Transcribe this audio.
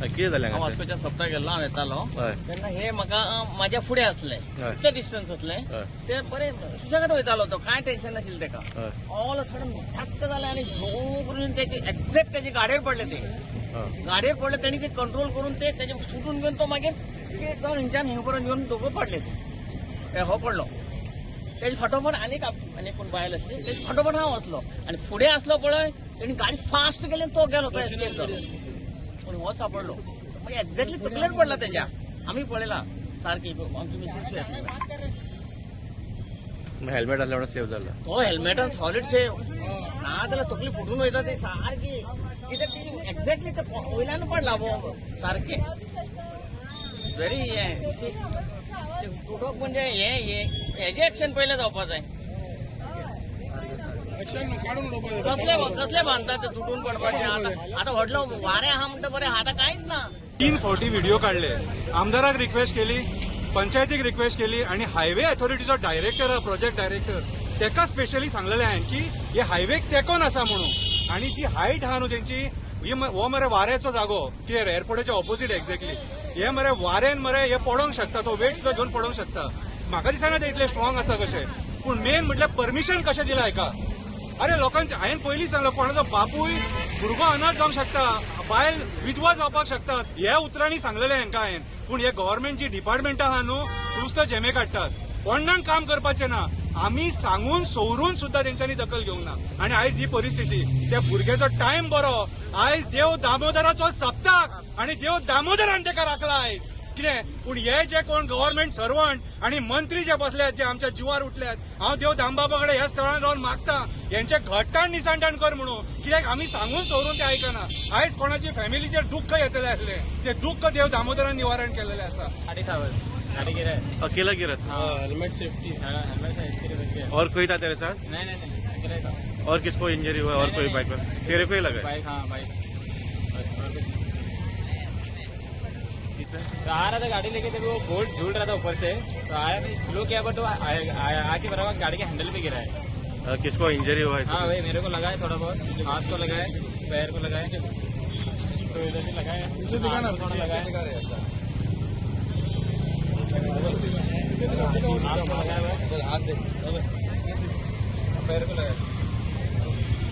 कितें जालें? हांव वास्कोच्या सप्ता गेल्लो, हांव येतालो तेन्ना हे म्हाका म्हाज्या फुडें आसले, इतलें डिस्टन्स आसलें, ते बरें सुशेगाद वयतालो, तो कांय टेन्शन नाशिल्लें ताका. ऑल सडन धक्क जालें आनी झो करून तेजे एक्झॅक्ट तेजे गाडयेर पडले, ते गाडयेर पडले, तेणी ते कंट्रोल करून ते तेजे सुटून घेवन तो मागीर जावन हिंच्यान हिंग करून घेवन दोगूय पडले ते. हो पडलो, तेजे फाटोफाट आनीक आनी कोण बायल आसली, तेजे फाटोफाट हांव वतलो आनी फुडें आसलो पळय, तेणी गाडी फास्ट गेली, तो गेलो, तो एस्केप जालो, पूण हो सापडलो. मागीर एक्झॅक्टली तकलेर पडला तेज्या, आमी पळयला सारकी, आमची मिसीस आसली. हेल्मेट आसल्या म्हणून सेव जालो तो, हेल्मेटान सॉलीड सेव, ना जाल्यार तकली फुटून वयता ती सारकी, कित्याक ती एक्झॅक्टली ते वयल्यान पडला सारकें. व्हेरी हें तुटोक म्हणजे हे हेजें एक्शन पयलें जावपा जाय. कसले कसले बांदता ते तुटून पडपाचें. आतां आतां व्हडलो वारें आहा म्हणटा बरें, आतां कांयच ना. 3 फावटी व्हिडिओ काडले, आमदाराक रिक्वेस्ट केली, पंचायतीक रिक्वेस्ट केली आनी हायवे अथॉरिटीचो डायरेक्टर, प्रोजेक्ट डायरेक्टर तेका स्पेशली सांगलेलें हांवें की हे हायवेक तेंकोन आसा म्हणून. आनी जी हायट आहा न्हू तेंची, हो मरे वाऱ्याचो जागो क्लियर, एअरपोर्टाच्या ऑपोजीट एक्झॅक्टली, हे मरे वाऱ्यान मरे हे पडोंक शकता, तो वेट सुद्दां घेवन पडोंक शकता. म्हाका दिसना ते इतले स्ट्रॉंग आसा कशें, पूण मेन म्हटल्यार परमिशन कशें दिलां हेका. अरे लोकांचे हांवें पयलीं सांगलो, कोणाचो बापूय भुरगो अनाथ जावंक शकता, बायल विधवा जावपाक शकतात, ह्या उतरांनी सांगलेलें हांकां हांवें. पूण हे गव्हर्मेंटची डिपार्टमेंटां आहा न्हू, सुस्त झेमे काडटात, कोणाक काम करपाचें ना. आमी सांगून सोवरून सुद्दां तेंच्यांनी दखल घेवंक ना. आनी आयज ही परिस्थिती, त्या भुरग्याचो टायम बरो, आयज देव दामोदराचो सप्ताक आनी देव दामोदरान तेका राखला आयज कितें. पूण हे जे कोण गव्हर्मेंट सर्वंट आनी मंत्री जे बसल्यात, जे आमच्या जिवार उठल्यात, हांव देव दामबाबा कडेन ह्या स्थळान रावन मागता हेंचे घट्टाण निसांटाण कर म्हणून, कित्याक आमी सांगून सोवरून ते आयकना. आयज कोणाची फॅमिलीचेर दुख्ख येतलें आसलें, ते दुख्ख देव दामोदरान निवारण केलेलें आसा. गाड़ी गिरा है, अकेला गिरा था? हेलमेट सेफ्टी, हेलमेट से इसके बच गया. और कोई था तेरे साथ? नहीं नहीं नहीं, अकेला ही था. और किसको इंजरी हुआ? और कोई बाइक पर तेरे को ही लगा? बाइक, हाँ बाइक, बस और कुछ नहीं. तो आ रहा था गाड़ी लेके, तभी वो बोल्ट झूल रहा था ऊपर से, तो आया स्लो किया, बट वो आके बराबर गाड़ी के हैंडल पे गिरा है. किसको इंजरी हुआ है? हाँ भाई, मेरे को लगा है थोड़ा बहुत, हाथ को लगा है, पैर को लगा है, तो इधर भी लगा है, थोड़ा लगा है, हाथ को लगा है, बस पैर को लगा है.